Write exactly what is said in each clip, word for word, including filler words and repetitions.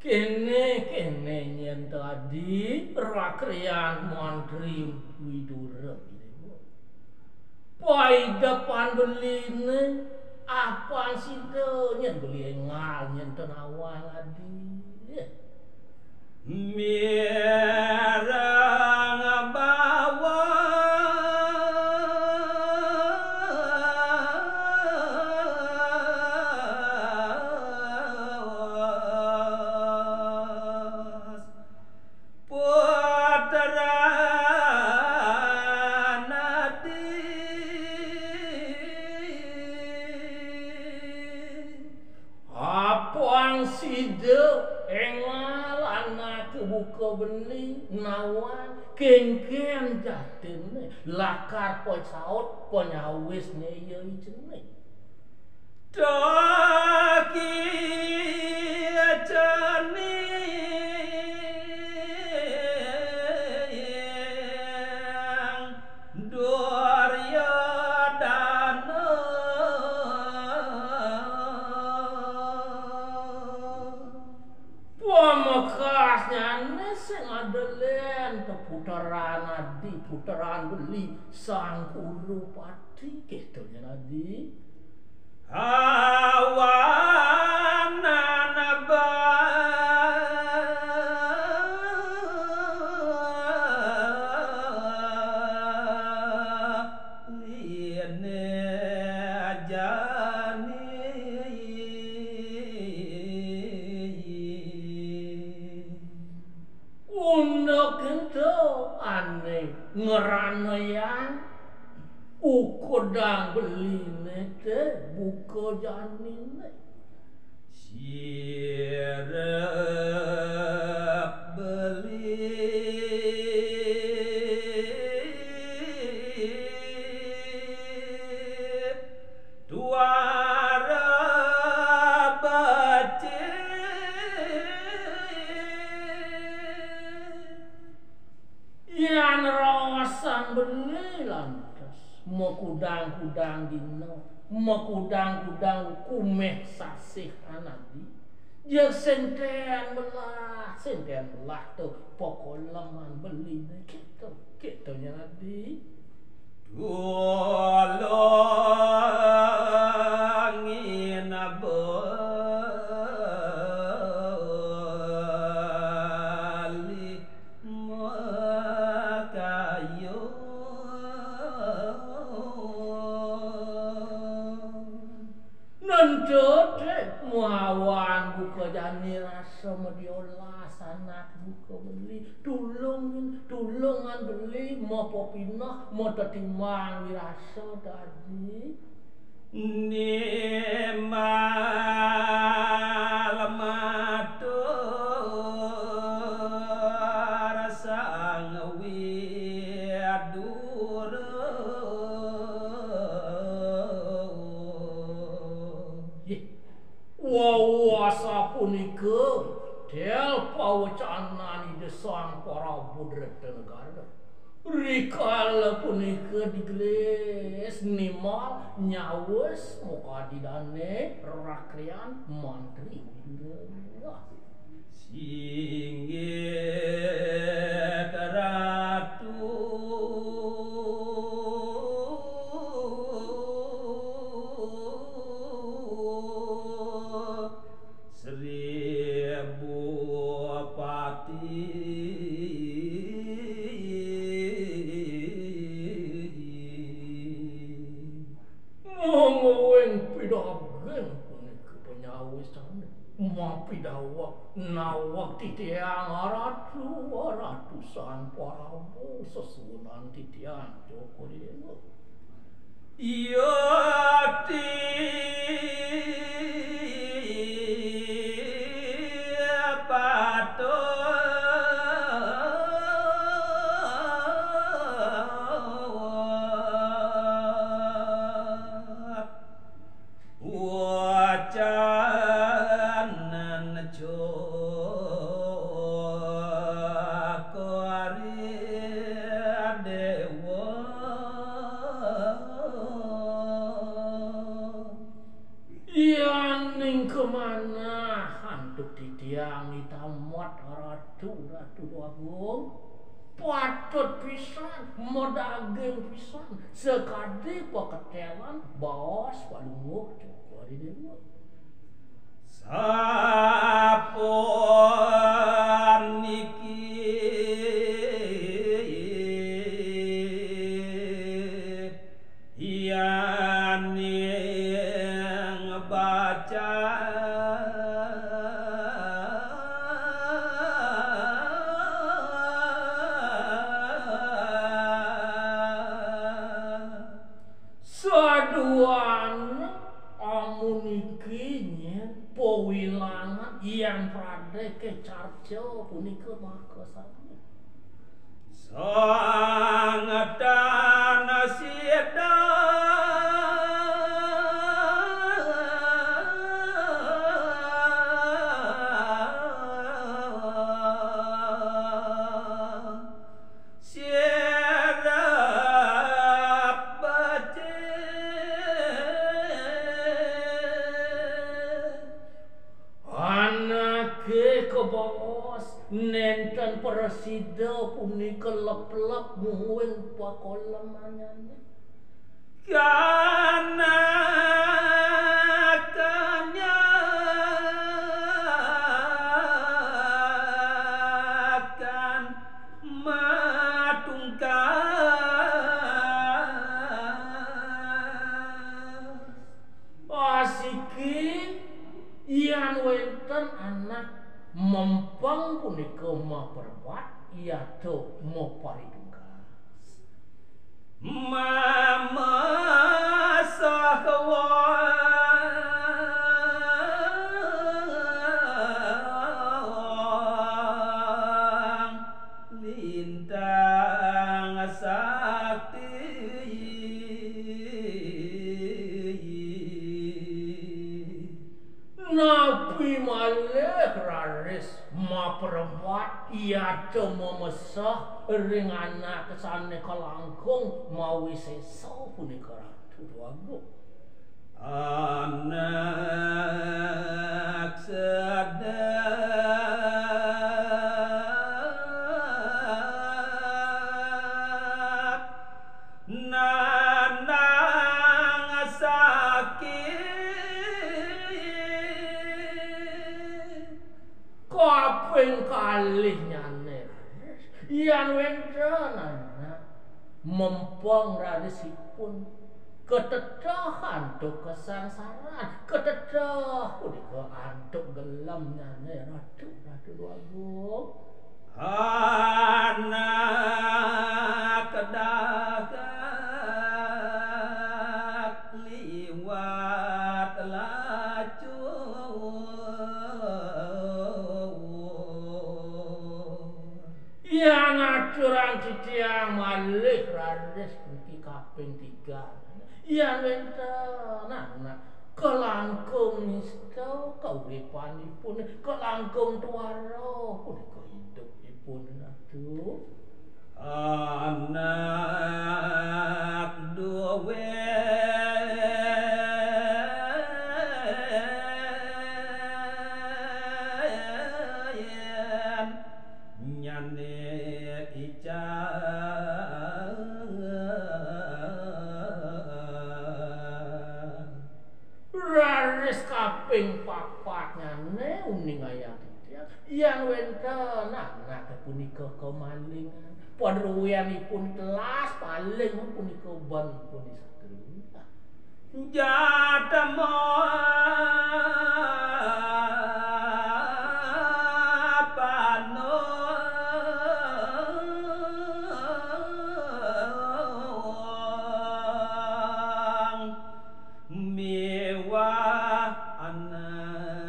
Kéné-kéné nyén to Adi, rakryan mantri Widura. Paidepan beliné, apang sida nyén beli énggal nyén to nawang Adi. Mireng bawa Putra Nadi. Apang sida énggal anak buka beli nawang kénkén jatiné lakar pasaut panyawis néya i cening. Daki cening Duryodana. Pamekasnyané sing ada lén to puteran Adi, puteran beli Sang Kurupati, kéto nyén Adi. Awanan baliné jani. Unduk ento ané ngranayang ukudang beliné té buka janiné. Sirep beli tuara becik. Yan raosan beli lantas, makudang-kudang dina, makudang-kudang kuméh sasih Adi. Yén sentén melah, sentén melah to pakoleman beliné kéto, kéto nyén Adi. Tulungin beli makayun. Nentut mawan buka jani rasa madiolas anak buka beli. Tulung, tulungan beli mapapineh, matetimbang wirasa tadi. Nimbal matur Sang Widura. Yeh, wau asapunika tel pawecanan Ida Sang Prabu Dretanegara. Rikala punika digelis nimbal nyawis muka didané rakrian mantri Widura. Singgih Ratu. Sri Bupati. Mungguing pidaging punika panyawisané. Mapidaweg naweg titiang aratu, aratusan Prabu sesuunan titiang Cokor Dewa. Yati patut wacanan Cokor Dewa. Iya Yang itamat Ratu, Ratu Déwa Agung. Patut pisan, madaging pisan, sakadi paketélan baos Palungguh Cokor I Déwa. Sapuniki yaning baca. Saduané amuniki nyén pawilangan yan pradé kacarca punika makasami. Sang tan sida sirep becik. Anaké kabaos nénten prasida punika leplep mungguing pakolemanyané. Kanakanya akan matungkas. Asiki, yan wénten anak mempeng punika maparebat, yata maparitungkas. Mamesah kawang lintang sakti. Napi malih raris maparebat yata mamesah ring anak sané kalangkung mawisésa punika, Ratu Déwa Agung? Anak sedek nanang sakit. Kaping kalihnyané, yan wénten anak mempeng raris ipun kateteh antuk kasangsaran, kateteh punika antuk gelemnyané, Ratu, Ratu Déwa Agung. Anak dagak liwat lacur. Yan aturang titiang malih raris niki kaping tiga. Yan wénten anak kalangkung nista kauripanipun, kalangkung tuara punika idupipun, Ratu. Anak duwénnyané ical. Raris kaping papatnyané uningayang titiang, yan wénten anaké punika kamalingan. Padruénipun telas paling punika ben pun disatria. Jatma panong miwah anak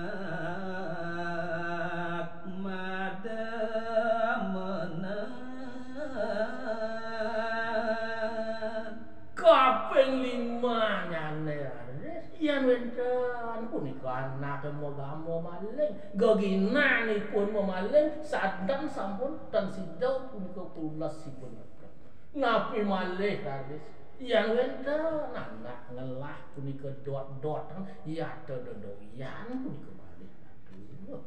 mademenan. Kaping limanyané raris, yan wénten punika anaké magama maling, geginanipun mamaling, santen sampun tan sida punika pules ipun. Napi malih raris, yan wénten anak ngelah punika dot-dotan, yata dodoyan punika malih. Aduh.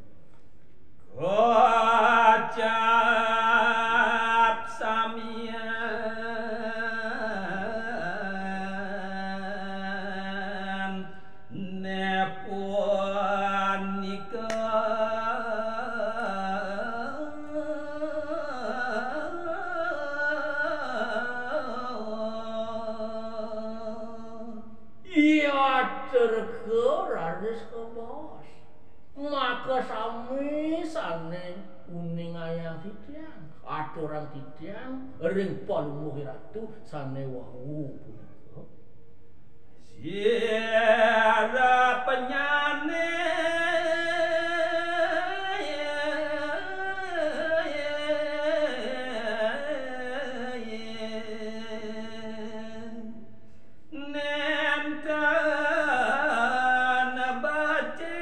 Sami sané uningayang titiang, aturang titiang ring Palungguh Ratu sané wau punika. Sira penyanyi nénten becik.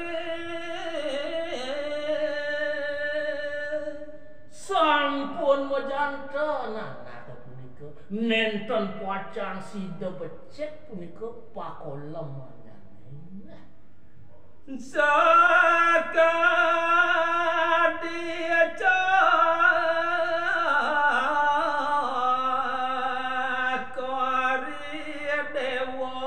Sampun majanten anaka punika, nénten pacang sida becik punika pakolemanyané. Sakadi cakori déwa.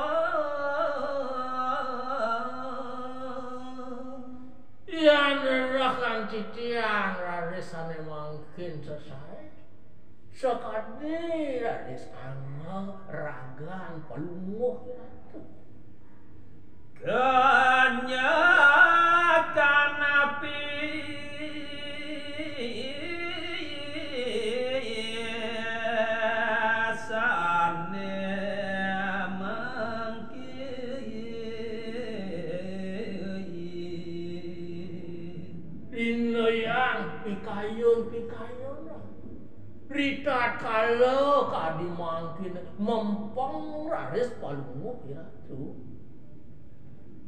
Yan rereh lan titiang raris sané mangkin sesaé, sakadi raris angga ragan Palungguh Ratu. Kanyakan napi sané mangkin. Rinayang pikayun-pikayun. Ritatkala kadi mangkin mempeng raris Palungguh Ratu.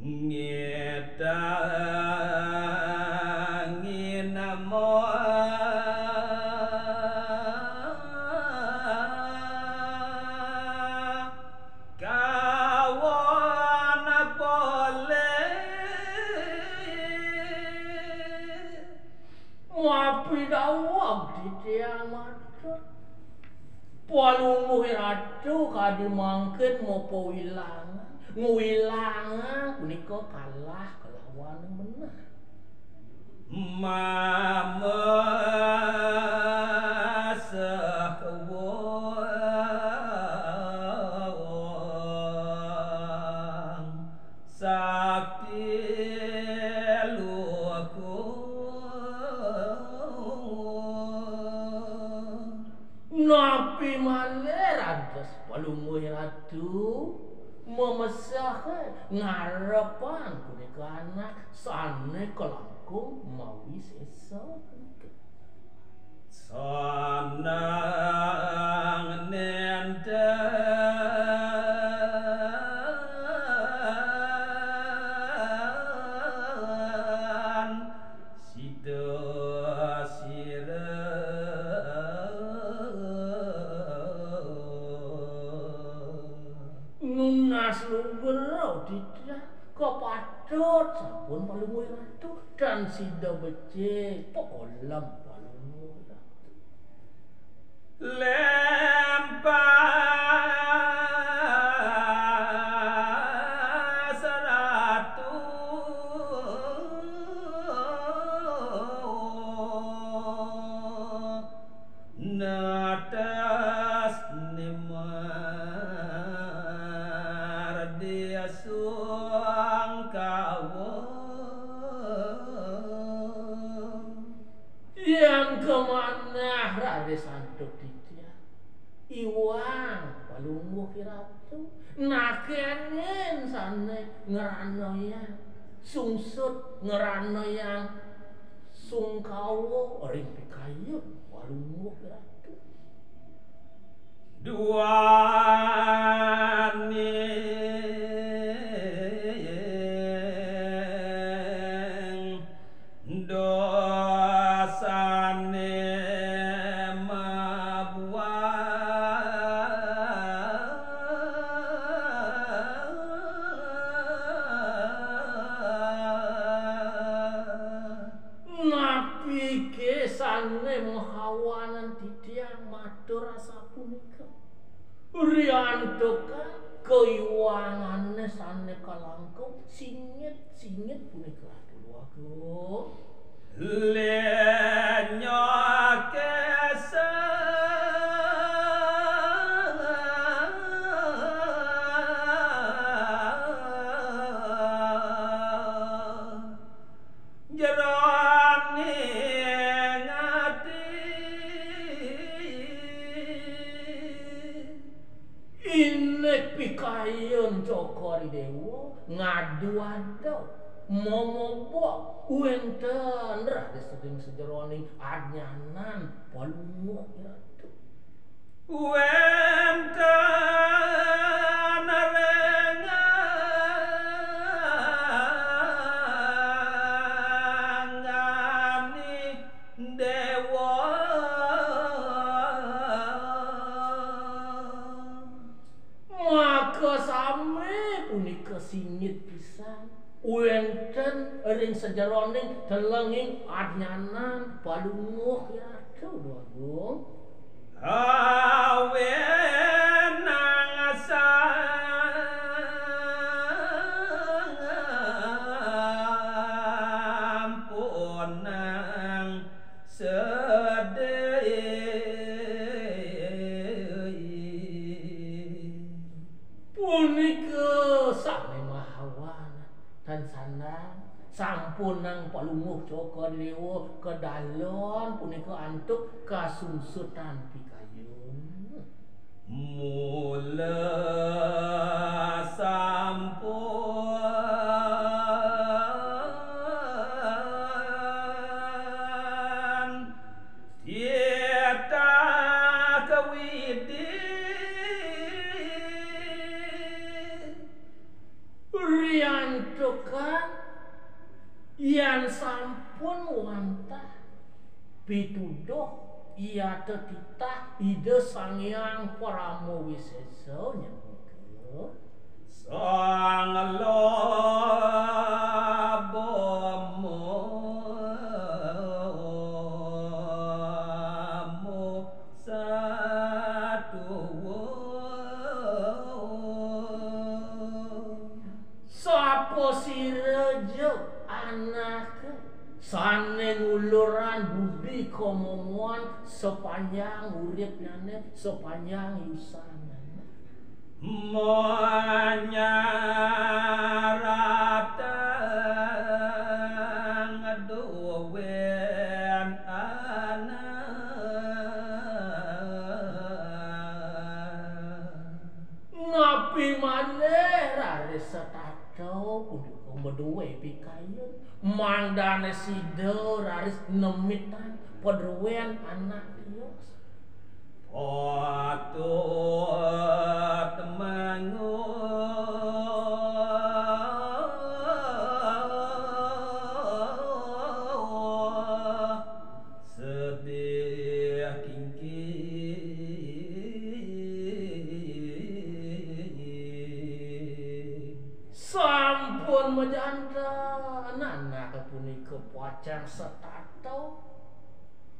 Ngitangi nama kawan polih. Mapi daweg titiang matur. Palungguh Ratu kadi mangkin mapawilangan, ngwilangan punika kalah kalawan menah. Mameseh wong sakti luhur. Napi malih rados Palungguh Ratu mameseh ngarepang punika anak sané kalangkung mawisésa punika. Sanang nénten sida sira. Nunas lugra titiang kapatut sampun Palungguh Ratu tan sida becik pakolem Palungguh Ratu. Lempas Ratu netes nimar di sungkawa. Yan kamanah raris antuk titiang. Iwang Palungguh Ratu, nakénin sané ngranayang sungsut, ngranayang sungkawa ring pikayun Palungguh Ratu. Duaning dosané mabuat. Napiké sané mahawanan titiang matur asapunika? Riantukan kaiwangané sané kalangkung singit-singit punika, Ratu Agung. Lenyo kesah. Jero Wénten raris ring sajeroning adnyanan Palungguh, Ratu. Wénten ring angganing déwa. Maka sami punika singit pisan. Wénten ring sajeroning telenging adnyanan Palungguh, Ratu Agung. Awenang sampunang sedih. Punika sami mahawan tan sandang, sampunang Palungguh Cokor Déwa kadalon punika antuk kasungsutan pikayun. Mula sampun titah kawidi. Riantukan yan sampun wantah pituduh yata titah Ida Sang Hyang Parama Wisésa, nya punika Sang Loba Mama Satua. Sapa sira ja anake sane ngulurang budi kamomoan sapanjang uripnyane, sapanjang yusannyane? Manyaratang duwen anak. Napi malih raris setata punika maduwe pikayun, mangdane sida raris nemitang padruwen anak tios? Patut manguh sedih kingking. Sampun majanten, anake punika pacang setata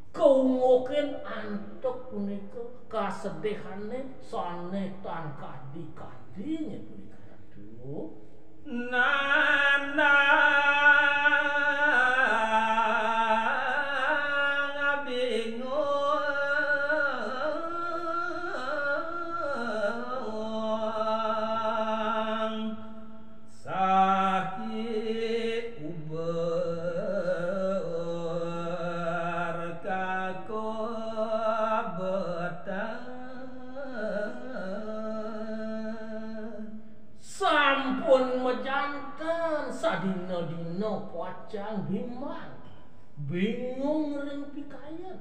kaungukin antuk punika kasedihane sane tan kadi-kadi, nya punika, Ratu. Nandang bingung saki uber kakobetang. Sampun majanten sadina-dina pacang bimbang, bingung ring pikayun.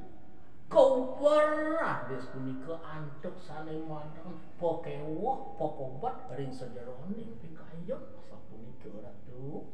Kauber raris punika antuk sane madang pakeweh, pakobet ring sajeroning pikayun, sapunika, Ratu.